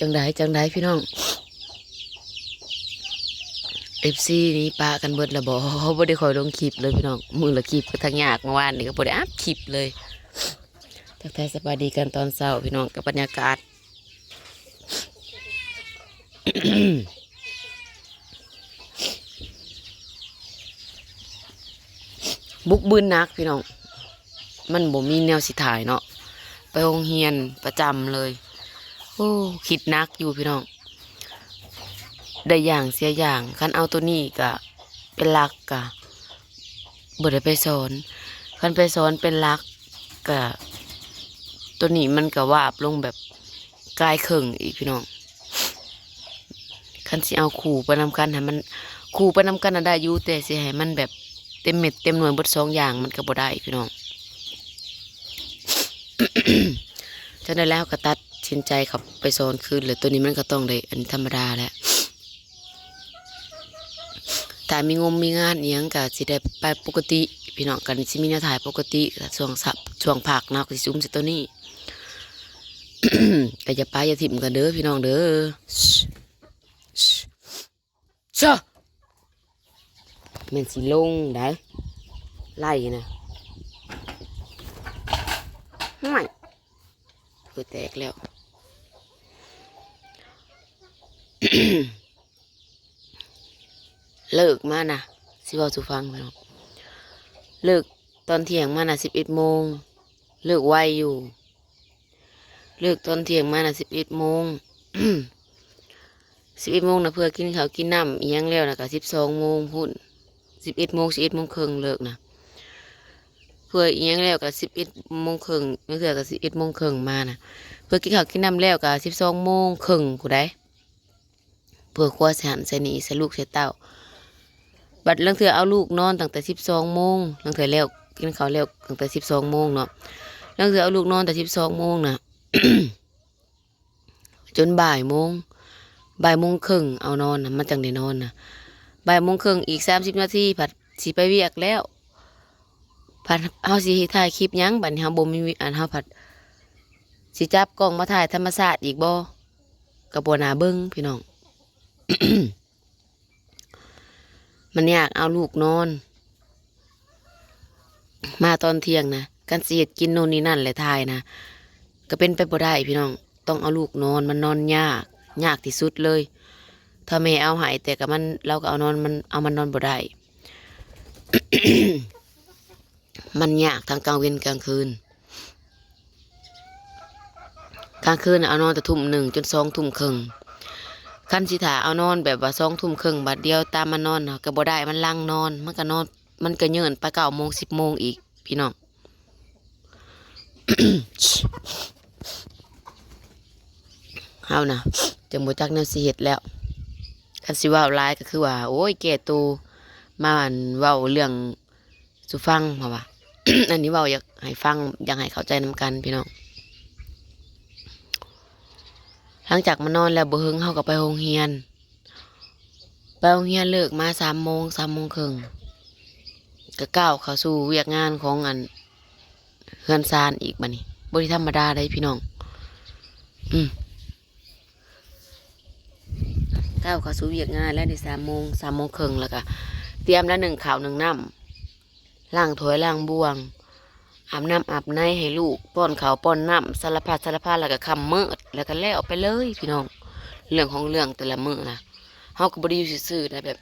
ຈັ່ງໃດຈັ່ງໃດພີ່ນ້ອງ ເອັຟຊີ ນີ້ປະກັນເບິດລະບໍ? ບໍ່ໄດ້ຄ່ອຍລົງຄລິບເລີຍພີ່ນ້ອງ ມື້ລະຄລິບກໍທັງຍາກ ເມື່ອວານນີ້ກໍບໍ່ໄດ້ອັບຄລິບເລີຍ. ທັກທາຍສະບາຍດີກັນຕອນເຊົ້າພີ່ນ້ອງ ກັບບັນຍາກາດ ບຸກບືນໜັກພີ່ນ້ອງ ມັນບໍ່ມີແນວຊິຖ່າຍເນາະ ໄປໂຮງຮຽນປະຈຳເລີຍ. ໂອ້ ຄິດໜັກຢູ່ພີ່ນ້ອງ ໄດ້ຢ່າງເສຍຢ່າງ. ຄັນເອົາໂຕນີ້ກະເປັນຫຼັກກະບໍ່ໄດ້ໄປສອນ ຄັນໄປສອນເປັນຫຼັກກະ ໂຕນີ້ມັນກະວາບລົງແບບ ກາຍເຄິ່ງອີກພີ່ນ້ອງ. ຄັນຊິເອົາຄູ່ໄປນຳກັນໃຫ້ມັນ ຄູ່ໄປນຳກັນນະໄດ້ຢູ່ ແຕ່ຊິໃຫ້ມັນແບບເຕັມເມັດເຕັມໜ່ວຍເບິດສອງຢ່າງ ມັນກໍບໍ່ໄດ້ພີ່ນ້ອງ. ຈັ່ງໃດແລ້ວກໍຕັດສິນໃຈເຂົ້າໄປສອນຄືນ ແລ້ວໂຕນີ້ມັນກໍຕ້ອງໄດ້ ອັນນີ້ທຳມະດາແຫຼະ. ຖ້າມີງົມມີງານອີ່ຫຍັງກໍຊິໄດ້ໄປປົກກະຕິພີ່ນ້ອງ ກໍຊິມີແນວຖ່າຍປົກກະຕິ ຊ່ວງສັບ ຊ່ວງພັກເນາະ ກໍຊິສຸມໃສ່ໂຕນີ້. ກໍຢ່າປະຢ່າຖິ້ມກັນເດີພີ່ນ້ອງເດີ. ຊະ ແມ່ນຊິລົງໄດ໋ ໄລ່ນະ ຫ້ວຍ ເອີ ແຕກແລ້ວ. ເລີກມານະ ຊິເວົ້າສູ່ຟັງພີ່ນ້ອງ ເລີກຕອນທ່ຽງມານະ ສິບເອັດໂມງ ເລີກໄວຢູ່. ເລີກຕອນທ່ຽງມານະ ສິບເອັດໂມງ ສິບເອັດໂມງນະ ເພື່ອກິນເຂົ້າກິນນ້ຳອີ່ຫຍັງແລ້ວນະ ກະສິບສອງໂມງພຸ້ນ ສິບເອັດໂມງ ສິບເອັດໂມງເຄິ່ງເລີກນະ. ເພື່ອອີ່ຫຍັງແລ້ວກະສິບເອັດໂມງເຄິ່ງ ບາງເທື່ອກະສິບເອັດໂມງເຄິ່ງມານະ ເພື່ອກິນເຂົ້າກິນນ້ຳແລ້ວກະສິບສອງໂມງເຄິ່ງພຸ້ນໃດ໋ ເພື່ອຄົວໃສ່ຫັ້ນໃສ່ນີ້ ໃສ່ລູກໃສ່ເຕົ້າ. ບັດລາງເທື່ອເອົາລູກນອນຕັ້ງແຕ່ສິບສອງໂມງ ລາງເທື່ອແລ້ວ ກິນເຂົ້າແລ້ວຕັ້ງແຕ່ສິບສອງໂມງເນາະ ລາງເທື່ອເອົາລູກນອນແຕ່ສິບສອງໂມງນະ ຈົນບ່າຍໂມງ ບ່າຍໂມງເຄິ່ງເອົານອນນະ ມັນຈັ່ງໄດ້ນອນນະ. ບ່າຍໂມງເຄິ່ງ ອີກສາມສິບນາທີ ພັດຊິໄປວຽກແລ້ວ ພັດເຮົາຊິຖ່າຍຄລິບຫຍັງ? ບັດນີ້ເຮົາບໍ່ມີ ອັນ ເຮົາພັດຊິຈັບກ້ອງມາຖ່າຍທຳມະຊາດອີກບໍ່? ກໍບໍ່ໜ້າເບິ່ງພີ່ນ້ອງ. ມັນຍາກເອົາລູກນອນ ມາຕອນທ່ຽງນະ ຄັນຊິເຮັດກິນໂນ່ນນີ້ນັ້ນແຫຼະຖ່າຍນະ ກໍເປັນໄປບໍ່ໄດ້ພີ່ນ້ອງ ຕ້ອງເອົາລູກນອນ ມັນນອນຍາກ ຍາກທີ່ສຸດເລີຍ. ຖ້າແມ່ເອົາໃຫ້ແຕ່ກໍມັນ ລາວກໍເອົານອນ ມັນ ເອົາມັນນອນບໍ່ໄດ້. ມັນຍາກທັງກາງເວັນກາງຄືນ. ກາງຄືນນະເອົານອນແຕ່ທຸ່ມໜຶ່ງຈົນສອງທຸ່ມເຄິ່ງ. ຄັນຊິຖ້າເອົານອນແບບວ່າສອງທຸ່ມເຄິ່ງບາດດຽວຕາມມານອນນະ ກໍບໍ່ໄດ້ ມັນຫຼັ່ງນອນ ມັນກໍນອນ ມັນກໍເຍີ້ນໄປເກົ້າໂມງສິບໂມງອີກພີ່ນ້ອງ. ເຮົານະ ຈັ່ງບໍ່ຈັກແນວຊິເຮັດແລ້ວ. ຄັນຊິເວົ້າຫຼາຍກໍຄືວ່າ ໂອ້ຍ ແກ່ໂຕ ມາ ອັນ ເວົ້າເລື່ອງສູ່ຟັງ ເພາະວ່າ ອັນນີ້ເວົ້າຢາກໃຫ້ຟັງ ຢາກໃຫ້ເຂົ້າໃຈນຳກັນພີ່ນ້ອງ. ຫຼັງຈາກມານອນແລ້ວບໍ່ເຫິງ ເຮົາກໍໄປໂຮງຮຽນ ໄປໂຮງຮຽນເລີກມາສາມໂມງ ສາມໂມງເຄິ່ງ ກໍກ້າວເຂົ້າສູ່ວຽກງານຂອງ ອັນ ເຮືອນຊານອີກ. ບັດນີ້ບໍ່ໄດ້ທຳມະດາໃດ໋ພີ່ນ້ອງ ອືມ ກ້າວເຂົ້າສູ່ວຽກງານແລ້ວໃນສາມໂມງ ສາມໂມງເຄິ່ງ ແລ້ວກໍຕຽມແລ້ວ ໜຶ້ງເຂົ້າໜຶ້ງນ້ຳ ລ້າງຖ້ວຍລ້າງບ່ວງ ອາບນ້ຳອາບໃນໃຫ້ລູກ ປ້ອນເຂົ້າປ້ອນນ້ຳ ສາລະພັດສາລະພັນ ແລ້ວກໍຄ່ຳມືດ ແລ້ວກໍແລ້ວໄປເລີຍພີ່ນ້ອງ. ເລື່ອງຂອງເລື່ອງແຕ່ລະມື້ນະ ເຮົາກໍບໍ່ໄດ້ຢູ່ຊື່ໆນະ ແບບ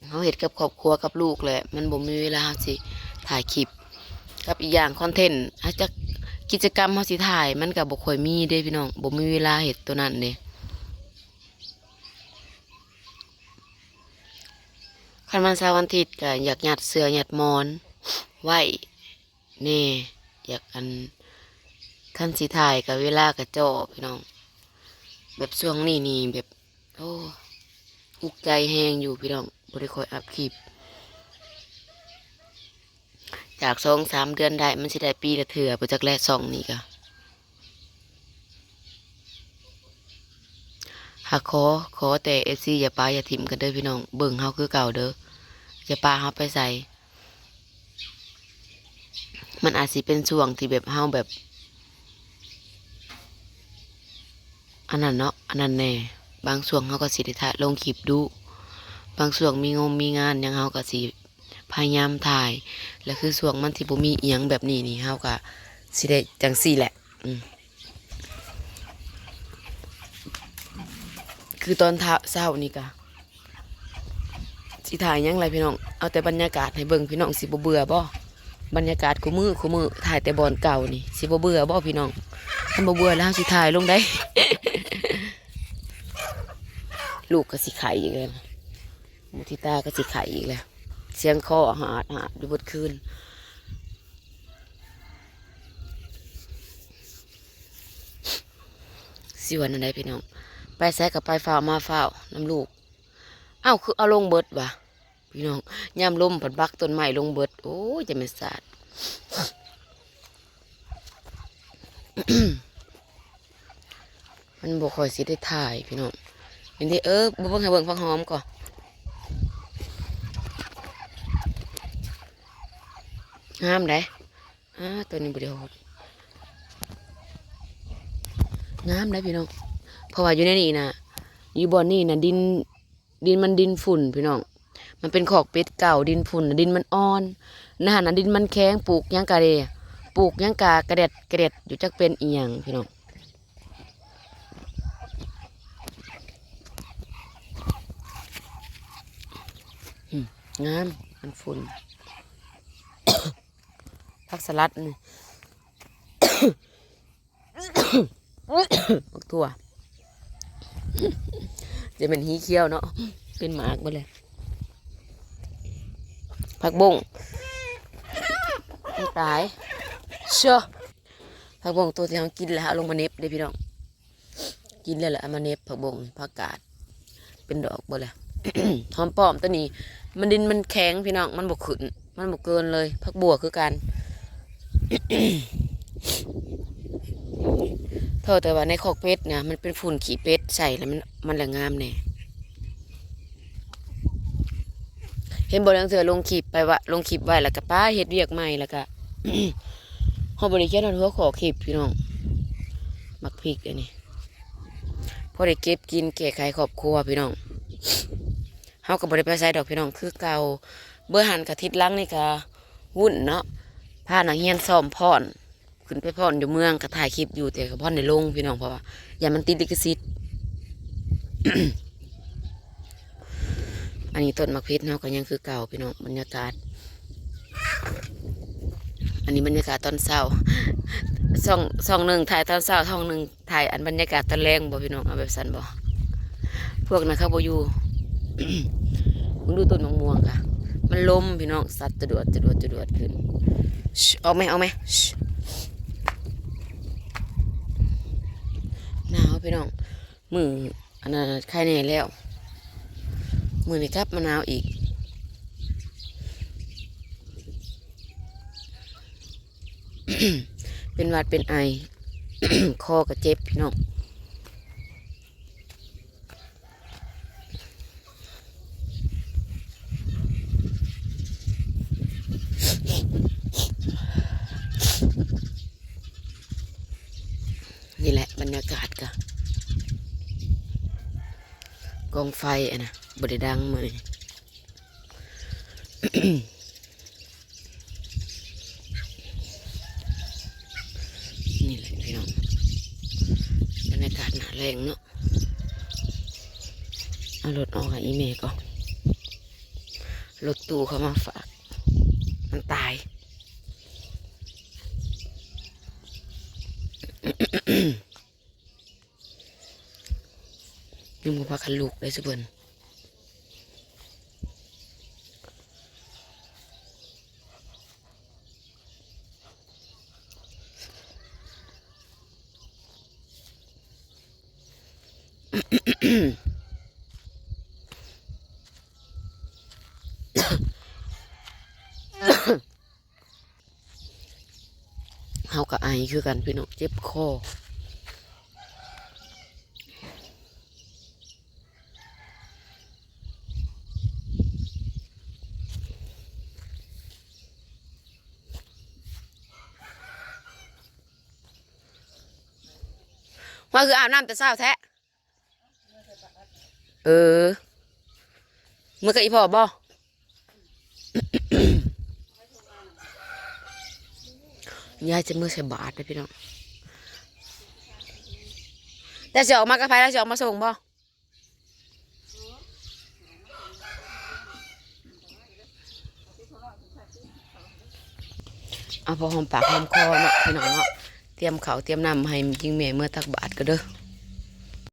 ເຮົາເຮັດກັບຄອບຄົວກັບລູກແຫຼະ ມັນບໍ່ມີເວລາເຮົາຊິຖ່າຍຄລິບ ກັບອີກຢ່າງຄອນເທັນ ເຮົາຈະ ກິດຈະກຳເຮົາຊິຖ່າຍ ມັນກໍບໍ່ຄ່ອຍມີເດ້ພີ່ນ້ອງ ບໍ່ມີເວລາເຮັດໂຕນັ້ນເດ້. ຄັນວັນເສົາວັນອາທິດກໍຢາກຍັດເສື່ອຍັດໝອນໄວ້ແດ່ ຢາກ ອັນ ຄັນຊິຖ່າຍກໍເວລາກະເຈາະພີ່ນ້ອງ. ແບບຊ່ວງນີ້ນີ້ແບບ ໂອ້ ອຸກໃຈແຮງຢູ່ພີ່ນ້ອງ ບໍ່ໄດ້ຄ່ອຍອັບຄລິບ. ຈາກສອງສາມເດືອນໄດ້ ມັນຊິໄດ້ປີລະເທື່ອບໍ່ຈັກແລະ ຊ່ອງນີ້ກະ. ຫາຂໍ ຂໍແຕ່ເອັຟຊີຢ່າປະຢ່າຖິ້ມກັນເດີພີ່ນ້ອງ ເບິ່ງເຮົາຄືເກົ່າເດີ ຢ່າປະເຮົາໄປໃສ. ມັນອາດຊິເປັນຊ່ວງທີ່ແບບເຮົາແບບ ອັນນັ້ນເນາະ ອັນນັ້ນແດ່. ບາງຊ່ວງເຮົາກໍຊິໄດ້ຖ່າຍລົງຄລິບດຸ ບາງຊ່ວງມີງົມມີງານຫຍັງ ເຮົາກໍຊິພະຍາຍາມຖ່າຍ ແລະ ຄືຊ່ວງມັນທີ່ບໍ່ມີອີ່ຫຍັງແບບນີ້ນີ້ ເຮົາກໍຊິໄດ້ຈັ່ງຊີ້ແຫຼະ. ອືມ ຄືຕອນເຊົ້ານີ້ກະ ຊິຖ່າຍຫຍັງລະພີ່ນ້ອງ ເອົາແຕ່ບັນຍາກາດໃຫ້ເບິ່ງ ພີ່ນ້ອງຊິບໍ່ເບື່ອບໍ່? ບັນຍາກາດຄູ່ມື້ ຄູ່ມື້ ຖ່າຍແຕ່ບ່ອນເກົ່ານີ້ ຊິບໍ່ເບື່ອບໍ່ພີ່ນ້ອງ? ຄັນບໍ່ເບື່ອແລ້ວເຮົາຊິຖ່າຍລົງໄດ໋. ລູກກໍຊິໄຂ້ອີກແລ້ວ ມຸທິຕາກໍຊິໄຂ້ອີກແລ້ວ ສຽງຄໍຫາດໆຢູ່ເບິດຄືນ. ຊິວ່າແນວໃດພີ່ນ້ອງ ໄປໃສກໍໄປຟ້າວມາຟ້າວນຳລູກ. ເອົ້າ ຄືເອົາລົງເບິດຫວາ ພີ່ນ້ອງ? ຍາມລົມພັດບັກຕົ້ນໄມ້ລົງເບິດ. ໂອ້ຍ ຈະແມ່ນສາດ ມັນບໍ່ຄ່ອຍຊິໄດ້ຖ່າຍພີ່ນ້ອງ. ເຫັນເດ້ ເອີ ບໍ່ເບິ່ງ ໃຫ້ເບິ່ງຜັກຫອມກ່ອນ ງາມໃດ໋. ອາ ຕົວນີ້ບໍ່ໄດ້ຮອດ ງາມໄດ໋ພີ່ນ້ອງ. ເພາະວ່າຢູ່ໃນນີ້ນະ ຢູ່ບ່ອນນີ້ນະ ດິນ ດິນມັນດິນຝຸ່ນພີ່ນ້ອງ ມັນເປັນຄອກເປັດເກົ່າ ດິນຝຸ່ນ ດິນມັນອ່ອນ ໃນຫັ້ນນະດິນມັນແຂງ ປູກຫຍັງກະເດ ປູກຫຍັງກະກະແດດກະແດດຢູ່ ຈັກເປັນອີ່ຫຍັງພີ່ນ້ອງ. ອືມ ງາມ ມັນຝຸ່ນ ຜັກສະຫຼັດນີ້ ບັກຖົ່ວ ຈະແມ່ນຮີຂຽວເນາະ ເປັນໝາກເບິດເລີຍ. ຜັກບົ້ງ ມັນຕາຍ ເຊາະ ຜັກບົ້ງໂຕທີ່ເຮົາກິນແລ້ວເອົາລົງມາເໜັບເດ້ພີ່ນ້ອງ. ກິນແລ້ວລະເອົາມາເໜັບ ຜັກບົ້ງ ຜັກກາດ ເປັນດອກເບິດແລ້ວ. ຫອມປ້ອມຕົວນີ້ ມັນດິນມັນແຂງພີ່ນ້ອງ ມັນບໍ່ຂຶ້ນ ມັນບໍ່ເກີນເລີຍ. ຜັກບົ່ວຄືກັນ ເທົ່າແຕ່ວ່າໃນຄອກເປັດນະ ມັນເປັນຝຸ່ນຂີ້ເປັດໃສ່ແລ້ວ ມັນ ມັນລະງາມແດ່. ເຫັນບໍ່ ລາງເທື່ອລົງຄລິບໄປວ່າ ລົງຄລິບໄວ້ແລ້ວກະໄປເຮັດວຽກໃໝ່ ແລ້ວກະ ເຮົາບໍ່ໄດ້ຂຽນຮອດຫົວຂໍ້ຄລິບພີ່ນ້ອງ. ໝາກພິກອັນນີ້ ພໍໄດ້ເກັບກິນແກ້ໄຂຄອບຄົວພີ່ນ້ອງ. ເຮົາກໍບໍ່ໄດ້ໄປໃສດອກພີ່ນ້ອງ ຄືເກົ່າ. ເບິ່ງຫັ້ນກະທິດຫຼັງນີ້ກະວຸ້ນເນາະ ພານັກຮຽນຊ້ອມຟ້ອນ ຂຶ້ນໄປຟ້ອນຢູ່ເມືອງ ກໍຖ່າຍຄລິບຢູ່ ແຕ່ກໍບໍ່ທັນໄດ້ລົງພີ່ນ້ອງ ເພາະວ່າຢ້ານມັນຕິດລິຂະສິດ. ອັນນີ້ຕົ້ນໝາກເຜັດເຮົາກໍຍັງຄືເກົ່າພີ່ນ້ອງ ບັນຍາກາດ. ອັນນີ້ບັນຍາກາດຕອນເຊົ້າ ຊ່ອງ ຊ່ອງໜຶ່ງຖ່າຍຕອນເຊົ້າ ຊ່ອງໜຶ່ງ ຖ່າຍອັນບັນຍາກາດຕອນແລງບໍ່ພີ່ນ້ອງ ເອົາແບບຊັ້ນບໍ່? ພວກນັ້ນເຂົາບໍ່ຢູ່. ເບິ່ງດູຕົ້ນໝາກມ່ວງກະ ມັນລົມພີ່ນ້ອງ ສັດຈະດວດ ຈະດວດ ຈະດວດຂຶ້ນ. ອອກແມ ອອກແມ. ໜາວພີ່ນ້ອງ ມື້ອັນນັ້ນໄຄແດ່ແລ້ວ ມື້ນີ້ກັບມາໜາວອີກ. ເປັນຫວັດເປັນໄອ ຄໍກໍເຈັບພີ່ນ້ອງ. ນີ້ແຫຼະບັນຍາກາດກະ ກອງໄຟອັນນະ ບໍ່ໄດ້ດັງມື້ນີ້. ນີ້ແຫຼະພີ່ນ້ອງ ບັນຍາກາດໜ້າແລ້ງເນາະ. ເອົາລົດອອກໃຫ້ອີ່ແມ່ກ່ອນ ລົດຕູ້ເຂົາມາຝາກ ມັນຕາຍ. ຍັງບໍ່ພາກັນລຸກເດ້ຊຸເພິ່ນ. ເຮົາກໍໄອຄືກັນພີ່ນ້ອງ ເຈັບຄໍ. ວ່າຄືອາບນ້ຳແຕ່ເຊົ້າແທ້. ເອີ ເມືອກັບອີ່ພໍ່ບໍ່? ຍາຍຈະເມືອໃສ່ບາດເດີພີ່ນ້ອງ. ແຕ່ຊິອອກມາກັບໃຜ? ແລ້ວຊິອອກມາສົ່ງບໍ່? ເອົາພໍຫອມປາກຫອມຄໍເນາະ ພີ່ນ້ອງເນາະ. ຕຽມເຂົ້າຕຽມນ້ຳໃຫ້ຍິງແມ່ເມືອຕັກບາດກ່ອນເດີ.